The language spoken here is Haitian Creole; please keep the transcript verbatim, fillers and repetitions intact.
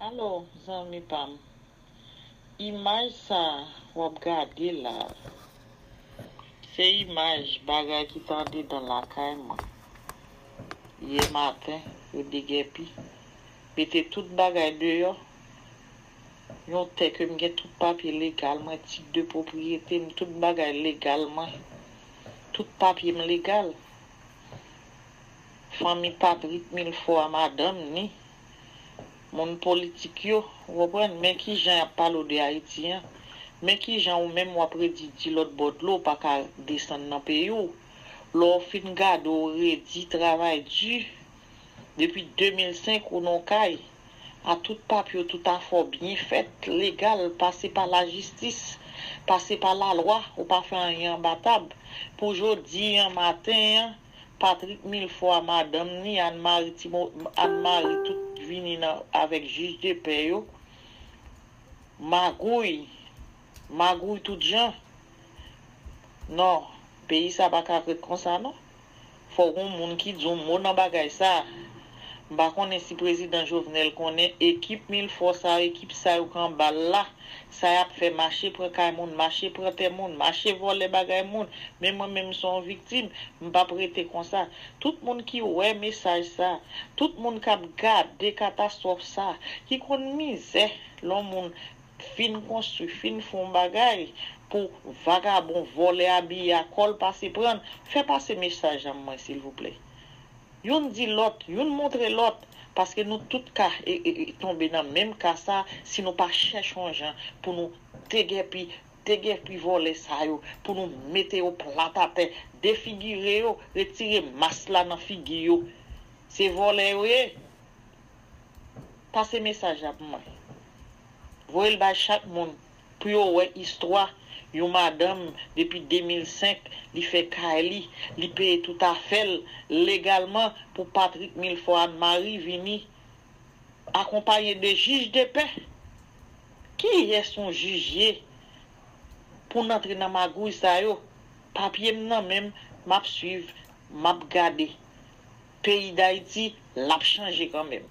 Alò, zanmi pa m, imaj sa a w ap gade la, se imaj bagay ki t andedan lakay mwen. Yè maten, yo degèpi, mete tout bagay deyò. Yon tè ke m gen tout papye legal mwen, tit de pwopriyete m, tout bagay legal mwen. Tout papye m legal. Fanmi Patrick Milfort a madanm ni, moun politik yo, ou konprann? Men ki jan y ap pale w de Ayiti an. Men ki jan ou menm w ap redi di lòt bò dlo, ou pa ka desann nan peyi w. Lè w fin gade w redi, travay di, depi de mil senk ou nan w kay, a tout papye w, tout afè w byen fèt, legal, pase pa lajistis, pase pa lalwa, ou pa fè anyen anba tab. Pou jodi an maten an, Patrick Milfort a madanm ni, Anne Marie Timo, Anne Marie tout vini nan, avèk jij de pè yo. Magouy, magouy tout jan. Non, peyi sa pa ka ret konsa non. Fòk yon moun ki di yon mo nan bagay sa. M pa konnen si prezidan Jovenel konnen ekip Milfort sa, ekip sa yo k anba l la, sa y ap fè, mache pran kay moun, mache pran tè moun, mache vòlè bagay moun. Men mwen menm m se yon viktim, m p ap rete konsa. Tout moun ki wè mesaj sa, tout moun k ap gade katastwòf sa, ki konn mizè lè yon moun fin konstwi, fin fè yon bagay pou vagabon, vòlè, abiye a kò l pase pran l, fè pase mesaj an mwen silvouplè. Youn di lòt, youn montre lòt, paske nou tout ka e, e, e, tonbe nan menm ka sa si nou pa chèche yon jan pou nou degèpi, degèpi vòlè sa yo, pou nou mete yo plat atè, defigire yo, retire mas la nan figi yo. Se vòlè yo ye. Pase mesaj la pou mwen. Voye l bay chak moun pou yo wè istwa yon madanm depi de mil senk, li fè kay li, li peye tout afè l legalman pou Patrick Milfort Anne Marie vini akonpaye de jij de pè. Kiyès yon jij ye pou n antre nan magouy sa yo? Papye m nan men m, m ap swiv, m ap gade. Peyi Dayiti, l ap chanje kanmenm.